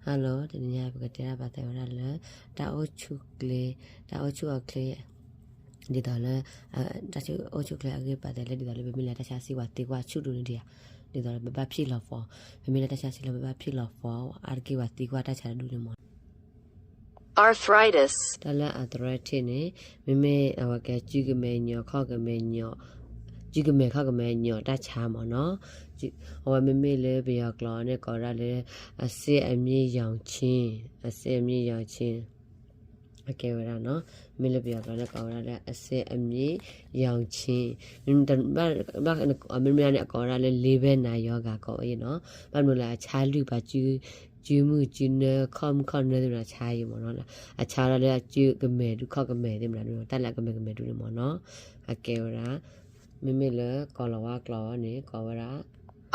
Hello, တနံၤညါပကတဲဒၣ်ပာ်သးဝဲဒၣ်လၢ တၢ်အိၣ်ဆူၣ်ချ့, တၢ်အိၣ်ဆူၣ်အီၤချ့ ဒ်သိးလၢ တၢ်အိၣ်ဆူၣ်အီၤချ့အဂ့ၢ်ပာ်သးလၢ ဒ်သိးလၢ ပမ့ၢ်လၢတၢ်ဆါဆံးပှၤသံကွၢ်ဆူၣ်ဒူန့ၣ်ဒံးဧါ, ဒ်သိးလၢပဘၣ်ဖံးလီၤဖီ, ပမ့ၢ်လၢတၢ်ဆါဆံးလၢပဘၣ်ဖံးလီၤဖီ အါတက့ၢ်ပှၤသံကွၢ်တၢ်ဆါတဒူန့ၣ်မ့ၢ် arthritis တၢ်လၢ arthritis န့ၣ် မ့မ့ၢ်အဝဲကဲ ကုကမဲာ်ညီၣ် ခီၣ်ကမဲာ်ညီၣ်, ကုကမဲာ်ခီၣ်ကမဲာ်ညီၣ်တၢ်ဆါမ့ၢ်နီၤ, အဝဲမ့မ့ၢ်လၢပယီၤကျိာ်န့ၣ် ကိးဝဲဒၣ်လၢ အဆ့အမြ့ရောင်ခြင်း, အဆ့အမြ့ရောင်ခြင်း အကဲဝဲဒၣ်နီၤ, မ့ၢ်လၢပယီၤကျိာ်န့ၣ် ကိးဝဲဒၣ်လၢ အဆ့အမြ့ရောင်ခြင်း, မ့မ့ၢ်န့ၣ် အကိးဝဲဒၣ်လၢ လ့ဘဲနၤယီဂၤ ကိးဝဲအံၤနီၤ, ဘၣ်မနုၤလၢအဆါလွံၢ်ပှၤ ကုမုၢ်ကုနၢ ခီၣ်မုၢ်ခီၣ်နၢသ့ၣ်မနုၤ ဆါအံၤမ့ၢ်နီၤ, အဆါလီၤလၢအကုကမဲာ်ဒုး ခီၣ်ကမဲာ်သ့ၣ်မနုၤ တၢ်လၢအကမဲာ်ကမဲာ်ဒုးန့ၣ်မ့ၢ်နီၤ, အကဲဝဲဒၣ်, မ့မ့ၢ်လၢကီၤလၤဝါကျိာ်န့ၣ် ကိးဝဲဒၣ်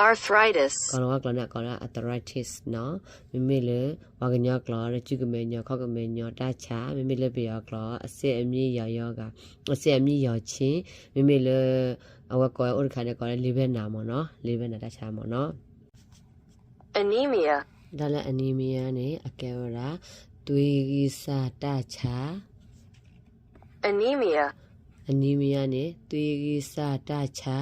arthritis, ကီၤလၤဝါကျိာ်န့ၣ် အကိးလၢ arthritis နီၤ, မ့မ့ၢ်လၢ ပှၤကညီကျိာ်လၢ ကုကမဲာ်ညီၣ် ခီၣ်ကမဲာ်ညီၣ်တၢ်ဆါ, မ့မ့ၢ်လၢပယီၤကျိာ် အဆ့အမြ့ရောင်ရောဂါ, အဆ့အမြ့ရောင်ခြင်း, မ့မ့ၢ်လၢ အဝဲကိးဝဲအိၣ်တခါန့ၣ် ကိးလၢ လ့ဘဲနၤမ့ၢ်နီၤ, လ့ဘဲနၤတၢ်ဆါမ့ၢ်နီၤ, anemia, တၢ်လၢ anemia န့ၣ် အကဲဝဲဒၣ် သွေးကံစၢ်တၢ်ဆါ anemia, anemia န့ၣ် သွေးကံစၢ်တၢ်ဆါ,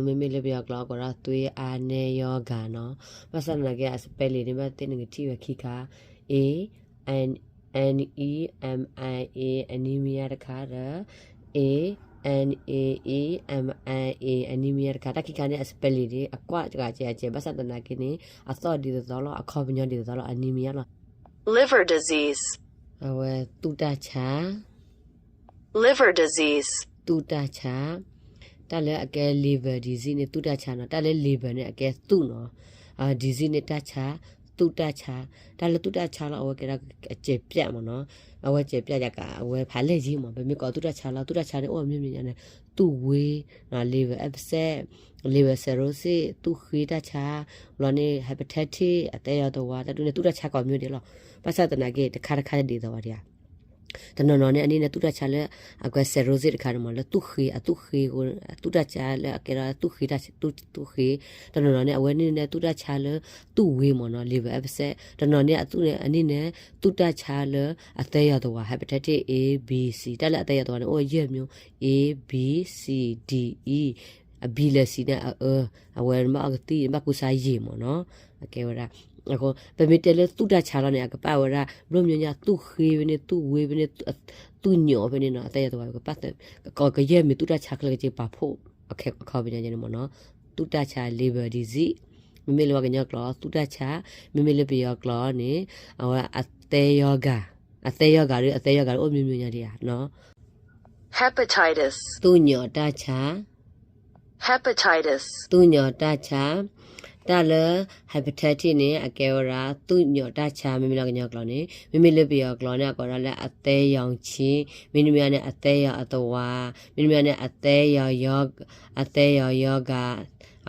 မ့မ့ၢ်လၢပယီၤကျိာ်အကိးဒၣ် သွေးအားနည်းရောဂါ နီၤ, ဘၣ်ဆၣ်သနာ်က့ အ spelling န့ၣ် ဘၣ်သ့ၣ်နကထံၣ်ဝဲခံခါ, A, N, E, M, I, A, anemia တခါဒီး A, N, A, E, M, I, A, anemia တခါ, တၢ်ခံခါန့ၣ် အ spelling န့ၣ် အကွၢ်တဂၤကဲအကဲ, ဘၣ်ဆၣ်သနာ်က့န့ၣ် အသီၣ်ဒ်သိးသိးလီၤ, အခီပညီဒ်သိးသိးလီၤ, anemia လီၤ, liver disease, အဝဲသူၣ်တၢ်ဆါ, liver disease, သူၣ်တၢ်ဆါ, တၢ်လၢအကဲ liver disease န့ၣ် သူၣ်တၢ်ဆါနီၤ, တၢ်လၢ liver န့ၣ် အကဲသူၣ်နီၤ, disease န့ၣ် တၢ်ဆါ, သူၣ်တၢ်ဆါ, တၢ်လၢသူၣ်တၢ်ဆါလီၤ အဝဲကဲဒၣ်အစဲးပၠးမ့ၢ်နီၤ, အဝဲစဲးပၠးယက အဝဲဖးလဲၢ်ယံၤမ့ၢ်, ပမ့ၢ်ကိးသူၣ်တၢ်ဆါလီၤ, သူၣ်တၢ်ဆါန့ၣ် အိၣ်အမျိုးမျိုးညါန့ၣ်, သူၣ်ဝ့, liver abscess, liver cirrhosis သူၣ်ဃ့တၢ်ဆါ, ဘျီန့ၣ် hepatitis အသဲယီၤသဝါ တၢ်ဒုးန့ၣ် သူၣ်တၢ်ဆါကိးမျိုးဒဲးလီၤ, ဘၣ်ဆၣ်သနာ်က့ တခါတခါတဒ်သိးဘၣ်ဒံးဧါ တနီၤနီၤန့ၣ် အန့ၣ်န့ၣ် သူၣ်တၢ်ဆါလၢ အကဲ cirrhosis တခါန့ၣ်မ့ၢ် လၢသူၣ်ဃ့ အသူၣ်ဃ့, သူၣ်တၢ်ဆါလၢအကဲဒီးသူၣ်ဃ့, သူၣ်ဃ့, တနီၤနီၤန့ၣ် အဝဲန့ၣ်န့ၣ် သူၣ်တၢ်ဆါလၢ သူၣ်ဝ့မ့ၢ်နီၤ, liver abscess, တနီၤန့ၣ် အသူၣ်န့ၣ် အန့ၣ်န့ၣ် သူၣ်တၢ်ဆါလၢ အသဲယီၤသဝါ hepatitis A B C, တၢ်လၢအသဲယီၤသဝါန့ၣ် အိၣ်ယဲၢ်မျိုး, A B C D E, အ B လၢ C န့ၣ် အအၢ, အဝဲဘၣ်အီကသံၣ် ဘၣ်ကူစါယံာ်မ့ၢ်နီၤ, အကဲဝဲဒၣ် ပမ့ၢ်တဲလၢသူၣ်တၢ်ဆါလီၤန့ၣ် အကပာ်ဝဲဒၣ် ဘျီမ့ၢ်ညါ သူၣ်ဃ့ဖဲန့ၣ် သူၣ်ဝ့ဖဲန့ၣ် သူၣ်ညိးဖဲန့ၣ်နီၤ, အသဲယီၤသဝါ ကပာ်သး ကယဲၢ်မ့ၢ်သူၣ်တၢ်ဆါခဲလၢာ်က့ၤပာ်ဖှိၣ် အခီပညီန့ၣ်မ့ၢ်နီၤ, သူၣ်တၢ်ဆါ liver disease, မ့မ့ၢ်လၢပှၤကညီကျိာ် သူၣ်တၢ်ဆါ, မ့မ့ၢ်လၢပယီၤကျိာ်န့ၣ် အဝဲအသဲယီၤဂၤ, အသဲယီၤဂၤဒီး အသဲယီၤဂၤဒီး အိၣ်မျိုးမျိုးညါဒံးဧါနီၤ hepatitis, သူၣ်ညိးတၢ်ဆါ, hepatitis, သူၣ်ညိးတၢ်ဆါ, တၢ်လၢ hepatitis န့ၣ် အကဲဝဲဒၣ် သူၣ်ညိးတၢ်ဆါ မ့မ့ၢ်လၢကညီကျိာ်န့ၣ်, မ့မ့ၢ်လၢပယီၤကျိာ်န့ၣ် အကိးဒၣ်လၢ အသဲရောင်ခြည်, မ့တမ့ၢ်န့ၣ် အသဲရောင်အသဝါ, မ့တမ့ၢ်န့ၣ် အသဲရောင်ရော, အသဲရောင်ရောဂါ,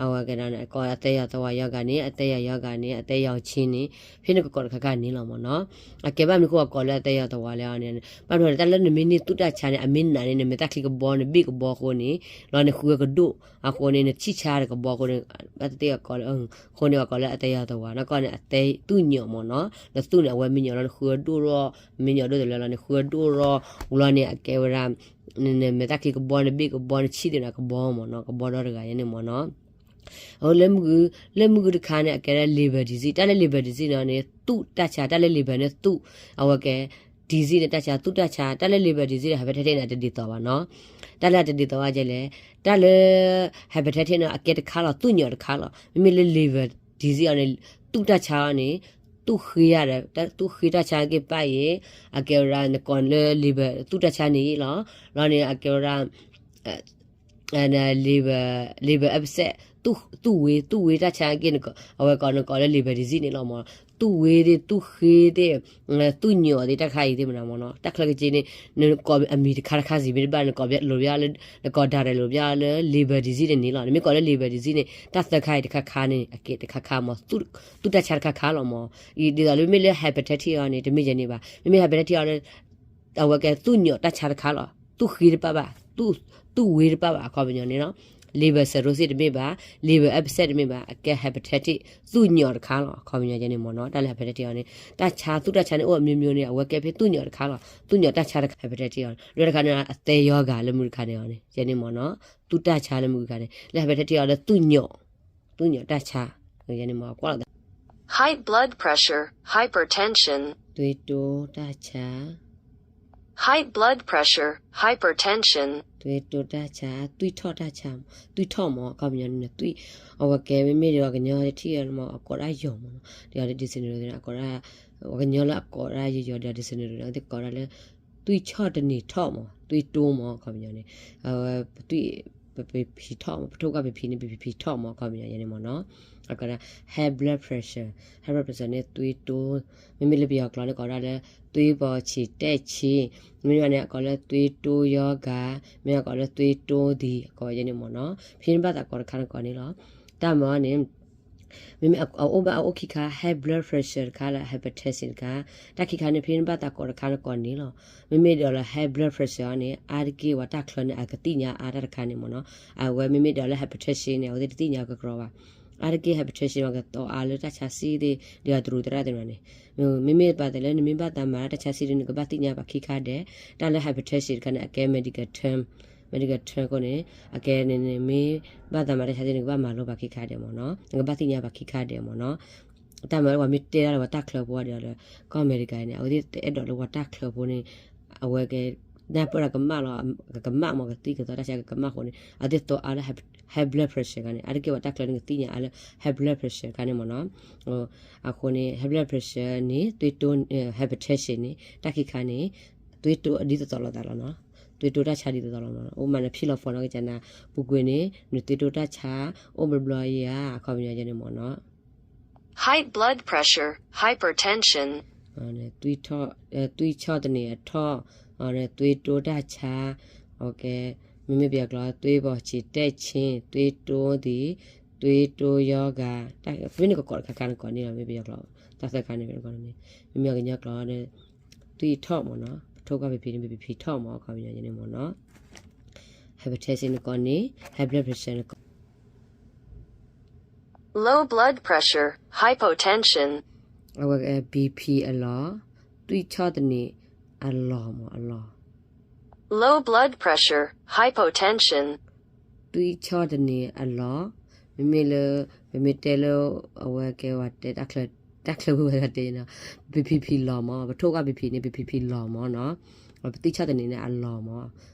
အဝဲကဲဒၣ်န့ၣ် ကိးအသဲရောင်သဝါရောဂါန့ၣ် အသဲရောင်ရောဂါန့ၣ် အသဲရောင်ခြည်န့ၣ် ဖဲန့ၣ်ကကိးတခါခါန့ၣ်လီၤမ့ၢ်နီၤ. အကဲဘၣ်မနုၤဃိအကိးလၢအသဲရောင်သဝါလဲၣ်န့ၣ်, ဘၣ်မနုၤလၢတၢ်လၢနမ့ၢ်န့ၢ်သူၣ်တၢ်ဆါန့ၣ် အမ့ၢ်နးန့ၣ် နမဲာ်သၣ်ချံကဘီ နဘ့ၣ်ကဘီအဃိန့ၣ် လီၤနဃုအကဒိၣ်အဃိန့ၣ် နဆံၣ်ဆါတကဘီအဃိန့ၣ် ဘၣ်သ့ၣ်သ့ၣ်အကိးလၢ အဃိန့ၣ် ပှၤကိးလၢအသဲရောင်သဝါ, နီၢ်ကီၢ်န့ၣ် အသဲသူၣ်ညိးမ့ၢ်နီၤ, နသူၣ်န့ၣ် အဝဲမ့ၢ်ညိးလီၤ နဃုအဒိၣ်ထီၣ်, မ့ၢ်ညိးဒိၣ်တလၢလီၤ နဃုအဒိၣ်ထီၣ်, လီၤန့ၣ် အကဲဝဲဒၣ် နမဲာ်သၣ်ချံကဘီ နဘ့ၣ်ကဘီ နဆံၣ်သ့ၣ်န့ၣ် ကဘီမ့ၢ်နီၤ, ကဘီဒီတဂၤန့ၣ်မ့ၢ်နီၤ. အဃိ လၢမုၢ်ဂုၢ်တခါန့ၣ် အကဲဒၣ် liver disease, တၢ်လၢ liver disease န့ၣ် သူၣ်တၢ်ဆါ, တၢ်လၢ liver န့ၣ်သူၣ်, အဝဲကဲ disease န့ၣ် တၢ်ဆါ သူၣ်တၢ်ဆါ, တၢ်လၢ liver disease န့ၣ် hepatitis န့ၣ် အတဒ်သိးဘၣ်နီၤ. တၢ်လၢအတဒ်သိးဘၣ်ကဲလဲၣ်, တၢ်လၢ hepatitis န့ၣ် အကဲတခါလီၤ, သူၣ်ညိးတခါလီၤ. မ့မ့ၢ်လၢ liver disease အီၤန့ၣ် သူၣ်တၢ်ဆါအီၤန့ၣ် သူၣ်ဃ့ယၤဒီး သူၣ်ဃ့တၢ်ဆါက့ၤပၣ်အံၤ အကဲဝဲဒၣ် နကိးလၢ liver သူၣ်တၢ်ဆါန့ၣ်လီၤ. လီၤန့ၣ် အကဲဝဲဒၣ် liver, liver abscess, သူၣ်ဝ့, သူၣ်ဝ့တၢ်ဆါက့ၤ အဝဲကိး နကိးလၢ liver disease န့ၣ်လီၤမ့ၢ်. သူၣ်ဝ့သ့ၣ် သူၣ်ဃ့သ့ၣ် သူၣ်ညိးသ့ၣ် တၢ်တခါအံၤသ့ၣ်မ့ၢ်နီၤမ့ၢ်နီၤ. တၢ်ချၢက့ၤန့ၣ် နကိးအမံၤတခါတခါစံးမ့ၢ်တဘၣ် နကိးလိာ်ဘၣ်လၢ နကိးဒၣ်ရဲၣ်လိာ်ဘၣ်လၢ liver disease န့ၣ်န့ၣ်လီၤ. နမ့ၢ်ကိးလၢ liver disease န့ၣ် တၢ်သၢခါအံၤတခါခါန့ၣ် အကဲတခါခါမ့ၢ် သူၣ်တၢ်ဆါတခါခါလီၤမ့ၢ်. အံၤဒ်သိးလၢမ့မ့ၢ်လၢ hepatitis အီၤန့ၣ် တမ့ၢ်ယဲန့ၣ်ဘၣ်. မ့မ့ၢ် hepatitis အီၤ အဝဲကဲသူၣ်ညိးတၢ်ဆါတခါလီၤ. သူၣ်ဃ့တပၣ်ဘၣ်, သူၣ်ဝ့တပၣ်ဘၣ် အခီပညီန့ၣ်လီၤ. liver cirrhosis တမ့ၢ်ဘၣ်, liver abscess တမ့ၢ်ဘၣ်, အကဲ hepatitis သူၣ်ညိးတခါလီၤ. အခီပညီယဲန့ၣ်မ့ၢ်နီၤ, တၢ်လၢ hepatitis အီၤန့ၣ် တၢ်ဆါ သူၣ်တၢ်ဆါန့ၣ်အိၣ်အမျိုးမျိုးန့ၣ် အဝဲကဲဖဲသူၣ်ညိးတခါလီၤ. သူၣ်ညိးတၢ်ဆါတခါ hepatitis အီၤ, လၢတခါန့ၣ် အသဲရောဂါလၢမုၢ်တခါန့ၣ်အီၤန့ၣ် ယဲန့ၣ်မ့ၢ်နီၤ, သူၣ်တၢ်ဆါလၢမုၢ်တခါန့ၣ် လၢ hepatitis အီၤလၢသူၣ်ညိး, သူၣ်ညိးတၢ်ဆါ, ယဲန့ၣ်မ့ၢ်ကွၢ်လီၤ high blood pressure, hypertension, သွေးတိုးတၢ်ဆါ, high blood pressure, hypertension, သွေးတိုးတၢ်ဆါ, သွေးထီၣ်တၢ်ဆါ, သွေးထီၣ်မ့ၢ် အခီပညီန့ၣ် သွေး, အဝဲကဲမ့မ့ၢ်ဒီးပှၤကညီထံၣ်အီၤမ့ၢ် အကိးတၢ်ယိာ်မ့ၢ်နီၤ, ဒီး dysentery အကိးတၢ်, ပှၤကညီလၢအကိးတၢ်ယိာ်ယိာ်ဒီး dysentery န့ၣ် အဝဲသ့ၣ်ကိးဒၣ်လၢ သွေးထီၣ်တန့ၢ်ထီၣ်မ့ၢ် သွေးတိုးမ့ၢ် အခီပညီန့ၣ်, အဝဲ ပသွေး, ပ BP ထီၣ်မ့ၢ် ပထိၣ်ကွၢ် BP န့ၣ် BP ထီၣ်မ့ၢ် အခီပညီယဲန့ၣ်မ့ၢ်နီၤ, အကိးဒၣ် high blood pressure, high blood pressure န့ၣ် သွေးတိုး, မ့မ့ၢ်လၢပယီၤကျိာ်န့ၣ်ကိးဒၣ်လၢ သွေးပေါင်ခြေတက်ခြင်း, မ့မ့ၢ်န့ၣ် အကိးလၢ သွေးတိုးရောဂါ, မ့ၢ်အကိးလၢ သွေးတိုးသည် အကိးယဲန့ၣ်မ့ၢ်နီၤ, ဖဲနဘၣ်သးကိးတခါနကိးန့ၣ်လီၤ. တၢ်မၤန့ၣ် မ့မ့ၢ်အအိၣ်ဘၣ်အအိၣ်ခံခါ high blood pressure တခါလၢ hypertension တခါ, တၢ်ခံခါန့ၣ် ဖဲနဘၣ်သးကိးတခါနကိးန့ၣ်လီၤ. မ့မ့ၢ်ဒီးလၢ high blood pressure န့ၣ် အါတက့ၢ်ပှၤတၢ်ချၢန့ၣ် အကသ့ၣ်ညါအါတၢ်တခါန့ၣ်မ့ၢ်နီၤ, အဝဲမ့မ့ၢ်ဒီးလၢ hypertension န့ၣ် အဝဲသ့ၣ်တသ့ၣ်ညါကကြၢးဘၣ်, အါတက့ၢ် hypertension ပှၤကသိးအါလၢတၢ်ဆါစံၣ်သ့ၣ် ဒီးအတရူးသရၣ်သ့ၣ်မ့ၢ်န့ၣ်, မ့မ့ၢ်ဘၣ်သးလၢနမ့ၢ်ဘၣ်သးမၤတၢ်ဆါစံၣ်ဒီး နကဘၣ်သ့ၣ်ညါပှၤခံခါဒဲး, တၢ်လၢ hypertension တခါန့ၣ် အကဲ medical term, medical term အဃိန့ၣ် အကဲန့ၣ်န့ၣ် မ့ၢ်ဘၣ်သးမၤတၢ်ဆါစံၣ် နကဘၣ်မၤလိပှၤခံခါဒဲးမ့ၢ်နီၤ, နကဘၣ်သ့ၣ်ညါပှၤခံခါဒဲးမ့ၢ်နီၤ. တၢ်မၤလၢပှၤမ့ၢ်တဲဒၣ်လၢပှၤတၢ်ချၢဖိဒီး ကီၢ်အမဲရကၤန့ၣ် အဝဲသ့ၣ်အဲၣ်ဒိးလၢပှၤတၢ်ချၢဖိန့ၣ် အဝဲက နၢ်ပၢၢ်တၢ်ကမၣ်လီၤ, ကကမၣ်မ့ၢ်ကသံၣ်ကသီတၢ်ဆါကကမၣ်အဃိန့ၣ် အဝဲသ့ၣ်သိးအါလၢ high blood pressure တခါန့ၣ် အါတက့ၢ်ပှၤတၢ်ချၢန့ၣ် ကသ့ၣ်ညါအါလၢ high blood pressure တခါန့ၣ်မ့ၢ်နီၤ. အဃိန့ၣ် high blood pressure န့ၣ် သွေးတိုး, hypertension န့ၣ် တၢ်ခံခါန့ၣ် သွေးတိုးဒ်သိးသိးလိာ်သးလီၤနီၤ, သွေးတိုးတၢ်ဆါဒ်သိးသိးလီၤနီၤ. အိၣ်မးနဖံလီၤဖီနီၣ်ကစၢ်နၤ ပူၤကွံာ်န့ၣ် နသွေးတိုးတၢ်ဆါ အိၣ်ဘျီဘျီယၤ အခီပညီယဲန့ၣ်မ့ၢ်နီၤ. High blood pressure, hypertension, သွေးထီၣ်တန့ၢ်အထီၣ်, သွေးတိုးတၢ်ဆါ, မ့မ့ၢ်ပယီၤကျိာ် သွေးပေါင်ခြေတက်ခြင်း, သွေးတိုးသည်, သွေးတိုးရောဂါ, မ့ၢ်နကကိးတခါခါနကိးန့ၣ် မ့ၢ်ပယီၤကျိာ် တၢ်သၢခါန့ၣ် မ့မ့ၢ်ကညီကျိာ်ဒီး သွေးထီၣ်မ့ၢ်နီၤ, ပထိၣ်ကွၢ် BP န့ၣ် BP ထီၣ်မ့ၢ် အခီပညီန့ၣ်မ့ၢ်နီၤ. Hypertension နကိးန့ၣ် high blood pressure နကိး low blood pressure, hypotension, အဝဲ BP အလီၢ်, သွေးထီၣ်တန့ၢ်အလီၢ်မ့ၢ်အလီၢ်, low blood pressure, hypotension, သွေးထီၣ်တန့ၢ်အလီၢ်, မ့မ့ၢ်လၢ ပမ့ၢ်တဲလၢ အဝဲကဲဝဲတဲ တၢ်ချၢဝဲတဲနီၤ, BP လီၢ်မ့ၢ် ပထိၣ်ကွၢ် BP န့ၣ် BP လီၢ်မ့ၢ်နီၤ, ပသွေးထီၣ်တန့ၢ်န့ၣ်အလီၢ်မ့ၢ်,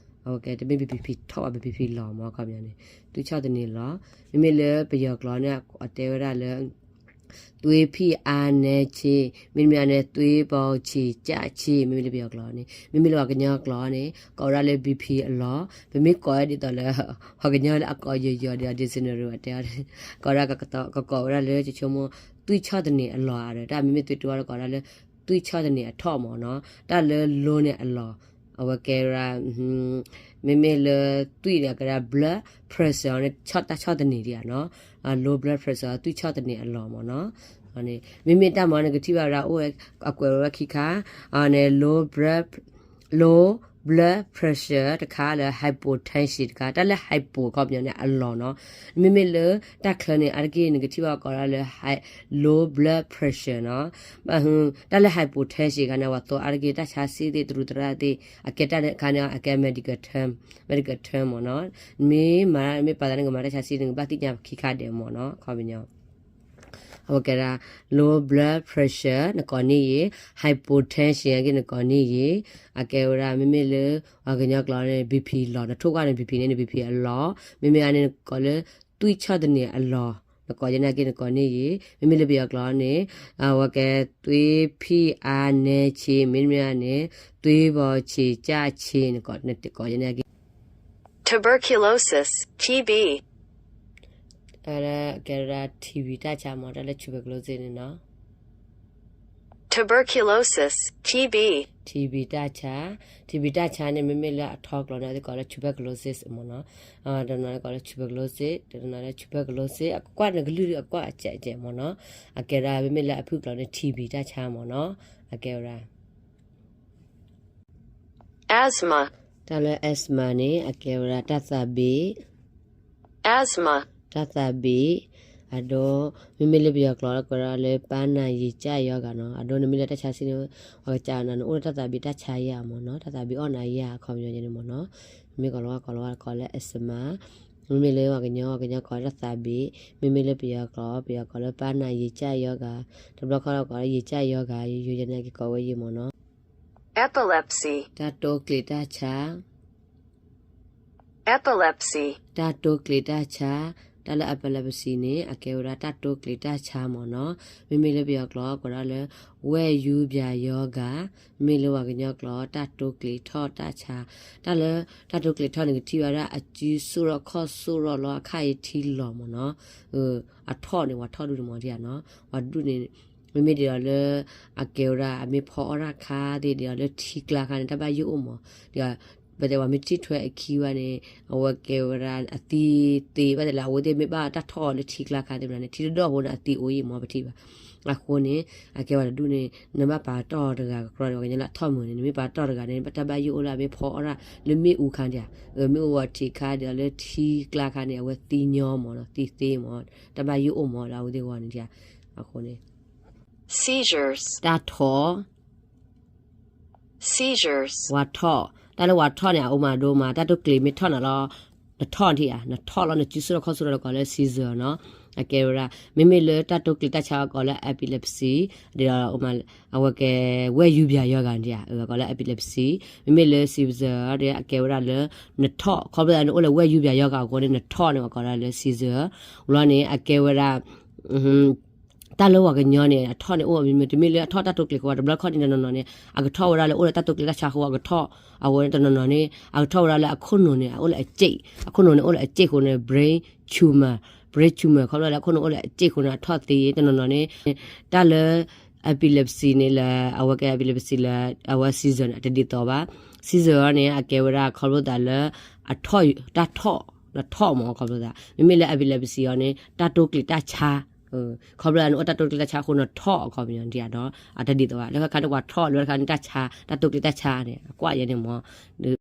အဝဲကဲတမ့ၢ် BP ထီၣ်ဘၣ် BP လီၢ်မ့ၢ် အခီပညီန့ၣ် သွေးထီၣ်တန့ၢ်လီၢ်, မ့မ့ၢ်လၢပယီၤကျိာ်န့ၣ် အတဲဝဲဒၣ်လၢ သွေးဖိအားနည်းခြင်း, မ့တမ့ၢ်န့ၣ် သွေးပေါင်ခြေကျခြင်း, မ့မ့ၢ်လၢပယီၤကျိာ်န့ၣ်, မ့မ့ၢ်လၢပှၤကညီကျိာ်န့ၣ် ကိးဝဲဒၣ်လၢ BP အလီၢ်, ပမ့ၢ်ကိးဝဲဒ်သိးလၢ ပှၤကညီလၢအကိးယိာ်ယိာ်ဒီး dictionary အတဲအီၤ, ကိးဒၣ်ကကိးဝဲဒၣ်လၢ ကဆိကမိၣ် သွေးထီၣ်တန့ၢ်အလီၢ်ဧါဒီး တၢ်မ့မ့ၢ်သွေးထီၣ်ဒီးကိးဒၣ်လၢ သွေးထီၣ်တန့ၢ်အထီၣ်မ့ၢ်နီၤ, တၢ်လၢ low န့ၣ်အလီၢ်, အဝဲကဲဝဲဒၣ် မ့မ့ၢ်လၢသွေးန့ၣ် အကဲဒၣ် blood pressure န့ၣ် တၢ်ဆီၣ်တန့ၢ်ဒံးဧါနီၤ, low blood pressure သွေးထီၣ်တန့ၢ်အလီၢ်မ့ၢ်နီၤ, မ့မ့ၢ်တၢ်မၤန့ၣ် ကထံၣ်ဘၣ်ဝဲဒၣ်အိၣ်ဝဲ အကွဲးဝဲခံခါ, န့ၣ် low blood, low blood pressure တခါလၢ hypotension တခါ, တၢ်လၢ hypo အခီပညီန့ၣ် အလီၢ်နီၤ, မ့မ့ၢ်လၢတၢ်ချၢန့ၣ် အါတက့ၢ်န့ၣ် ကထံၣ်ဘၣ်ကိးဒၣ်လၢ high, low blood pressure နီၤ, တၢ်လၢ hypotension တခါန့ၣ် ပှၤသိးအါတက့ၢ် တၢ်ဆါစ့ၣ်သ့ၣ် တရူးသရၣ်သ့ၣ် အကဲတၢ်တခါန့ၣ် အကဲ medical term, medical term မ့ၢ်နီၤ, မ့ၢ်မၤ မ့ၢ်ပှၤသးန့ၣ် ကမၤတၢ်ဆါစ့ၣ်န့ၣ် ကဘၣ်သ့ၣ်ညါပှၤခံခါဒဲးမ့ၢ်နီၤ, အခီပညီ အဝဲကဲဒၣ် low blood pressure နကိးန့ၢ်ယံၤ, hypotension အဂ့ၢ်နကိးန့ၢ်ယံၤ, အကဲဝဲဒၣ် မ့မ့ၢ်လၢ ပှၤကညီကျိာ်န့ၣ် BP လီၢ်, နထိၣ်ကွၢ်န့ၣ် BP န့ၣ် BP အလီၢ်, မ့မ့ၢ်အန့ၣ် နကိးလၢ သွေးထီၣ်တန့ၢ်အလီၢ်, နကိးယဲန့ၣ်အဂ့ၢ်နကိးန့ၢ်ယံၤ, မ့မ့ၢ်လၢပယီၤကျိာ်န့ၣ် အဝဲကဲ သွေးဖိအားနည်းခြင်း, မ့မ့ၢ်န့ၣ် သွေးပေါင်ခြေကျခြင်း, နကိးယဲန့ၣ်အဂ့ၢ် Tuberculosis, TB, ကဲဒၣ် TB တၢ်ဆါမ့ၢ် တၢ်လၢ tuberculosis န့ၣ်နီၤ, tuberculosis, TB, TB တၢ်ဆါ, TB တၢ်ဆါန့ၣ် မ့မ့ၢ်လၢအထီကျိာ်န့ၣ် အဝဲသ့ၣ်ကိးလၢ tuberculosis မ့ၢ်နီၤ, တနီၤကိးလၢ tuberculosis, တနီၤလၢ tuberculosis အကွၢ်န့ၣ်ကလုၢ်အကွၢ်အစဲးစဲးမ့ၢ်နီၤ, အကဲဒၣ်မ့မ့ၢ်လၢအဖုၣ်ကျိာ်န့ၣ် TB တၢ်ဆါမ့ၢ်နီၤ, အကဲဝဲဒၣ် asthma, တၢ်လၢ asthma န့ၣ် အကဲဝဲဒၣ်တၢ်သးဘ့ၣ် တၢ်သးဘ့ၣ်, အဒိ မ့မ့ၢ်လၢပယီၤကျိာ်လၢကိးဒၣ်လၢ ပန်းနာရင်ကျပ်ရောဂါနီၤ, အဒိန့ၣ်မ့ၢ်လၢတၢ်ဆါဆံန့ၣ် ပှၤကစးနၤ နအိၣ်လၢတၢ်သးဘ့ၣ်တၢ်ဆါယၤမ့ၢ်နီၤ, တၢ်သးဘ့ၣ်အီၣ်နၤယၤ အခီပညီန့ၣ်မ့ၢ်နီၤ, မ့ၢ်ကိးလီၤဝဲကိးလီၤဝဲကိးလၢ asthma, မ့မ့ၢ်လၢပှၤကညီ ပှၤကညီကိးလၢတၢ်သးဘ့ၣ်, မ့မ့ၢ်လၢပယီၤကျိာ် ပယီၤကိးလၢ ပန်းနာရင်ကျပ်ရောဂါ, တဘျီခီလၢကိးလၢ ရင်ကျပ်ရောဂါ, ယိယိယန့ၣ် အကကိးဝဲယံာ်မ့ၢ်နီၤ, epilepsy, တၢ်တိကျံးတၢ်ဆါ epilepsy, တၢ်တိကျံးတၢ်ဆါ, တၢ်လၢ epilepsy န့ၣ် အကဲဝဲဒၣ်တၢ်တိကျံးတၢ်ဆါမ့ၢ်နီၤ, မ့မ့ၢ်လၢပယီၤကျိာ်ကိးဒၣ်လၢ ဝက်ယူပြာရောဂါ, မ့မ့ၢ်လၢပှၤကညီကျိာ် တၢ်တိကျံးထီၣ်တၢ်ဆါ, တၢ်လၢ တၢ်တိကျံးထီၣ်န့ၣ် ကထံၣ်ဝဲဒၣ်အစုဆိၣ်ထီၣ်ခီၣ်ဆိၣ်ထီၣ်လီၤ အခါအံၤထံလီၤမ့ၢ်နီၤ, အထီၣ်န့ၣ် ပှၤထီၣ်ဒူန့ၣ်မ့ၢ်ဒ်ဧါနီၤ, ပှၤဒူန့ၣ် မ့မ့ၢ်ဒ်သိးလၢ အကဲဝဲဒၣ် အမ့ၢ်ဖီအီၣ်တၢ်ခါသ့ၣ် ဒ်သိးလၢထံကျါခါန့ၣ် တၢ်ဘၣ်ယိၣ်အိၣ်မး, ဒ်သိး ပတဲဝဲမ့ၢ်ထံၣ်ထွဲအခံဝဲန့ၣ် အဝဲကဲဝဲဒၣ်အသံသ့ ဘၣ်သ့ၣ်လၢအဝဲသ့ၣ်မ့ၢ်ဘၣ်တၢ်ထီၣ်အီၤလၢထံကျါခါသ့ၣ်မနုၤန့ၣ် ထံတဒိၣ်ဖိန့ၣ် အသံအိၣ်အံၤမး ပထံၣ်ဘၣ်. အဃိန့ၣ် အကဲဝဲတဒူၣ်န့ၣ် နဘၣ်ပာ်တီၢ်တဂၤကကြၢးဒီး ပှၤကညီလၢအထီၣ်မုာ်န့ၣ် နမ့ၢ်ပာ်တီၢ်တဂၤန့ၣ် တၢ်ဘၣ်ယိၣ်အိၣ်လၢအမ့ၢ်ဖီအီၣ်တၢ်လၢမ့ၣ်အူခါန့ၣ်ဧါ, မ့ၣ်အူဝဲထံခါဒ်သိးလၢထံကျါခါန့ၣ် အဝဲသံညီမးနီၤ သံသ့မး တၢ်ဘၣ်ယိၣ်အိၣ်မးလၢအဝဲသ့ၣ်အဂီၢ်န့ၣ်ဧါ, အဃိန့ၣ် seizures, တၢ်ထီၣ် seizures, ဝၤထီၣ်, တၢ်လၢဝၤထီၣ်န့ၣ် အအိၣ်မးဒိၣ်မး တၢ်တိကျံးမ့ၢ်ထီၣ်နၤလီၤ, နထီၣ်ထံၣ်ဧါ နထီၣ်လီၤ နစုဆိၣ်ထီၣ်ခီၣ်ဆိၣ်ထီၣ်လၢကိးလၢ seizure နီၤ, အကဲဝဲဒၣ် မ့မ့ၢ်လၢတၢ်တိကျံးတၢ်ဆါအကိးလၢ epilepsy, ဒ်သိး အဝဲကဲ ဝက်ယူပြာရောဂါန့ၣ်ဧါ အကိးလၢ epilepsy, မ့မ့ၢ်လၢ seizure ဒီး အကဲဝဲဒၣ်လၢ နထီၣ် ခီဖျိနအိၣ်လၢ ဝက်ယူပြာရောဂါ အဃိန့ၣ် နထီၣ်န့ၣ် ပှၤကိးဒၣ်လၢ seizure, ဘျီန့ၣ် အကဲဝဲဒၣ် တၢ်လၢပှၤကညီန့ၣ် အထီၣ်န့ၣ်အိၣ် မ့တမ့ၢ်လၢအထီၣ်တၢ်တိကျံးအဃိ တဘျီခီန့ၣ် တနီၤနီၤန့ၣ် အကထီၣ်ဝဲဒၣ်လၢအိၣ်လၢတၢ်တိကျံးတၢ်ဆါအဃိ အကထီၣ်, အဃိန့ၣ် တနီၤနီၤန့ၣ် အကထီၣ်ဝဲဒၣ်လၢအခိၣ်နူာ်န့ၣ် အအိၣ်လၢအစ့ၣ်, အခိၣ်နူာ်န့ၣ် အိၣ်လၢအစ့ၣ်အဃိန့ၣ် brain tumor, brain tumor ခီဖျိလၢအခိၣ်နူာ်အိၣ်လၢအစ့ၣ်အဃိန့ၣ် အထီၣ်သ့, တနီၤနီၤန့ၣ် တၢ်လၢ epilepsy န့ၣ်လၢ အဝဲကဲ epilepsy လၢ အဝဲ seizure န့ၣ် တဒ်သိးဘၣ်, seizure န့ၣ် အကဲဝဲဒၣ်ခီဖျိသးလၢ အထီၣ် တၢ်ထီၣ်, နထီၣ်မး ခီဖျိသး, မ့မ့ၢ်လၢ epilepsy အီၤန့ၣ် တၢ်တိကျံးတၢ်ဆါ, ခီဖျိနအိၣ်တၢ်တိကျံးတၢ်ဆါအဃိ နထီၣ် အခီပညီဒ်ဧါဒီး အတဒ်သိးဘၣ်, လၢခါန့ၣ် ပှၤထီၣ် လၢခါန့ၣ် တၢ်ဆါ တၢ်တိကျံးတၢ်ဆါန့ၣ် အကွၢ်ယဲန့ၣ်မး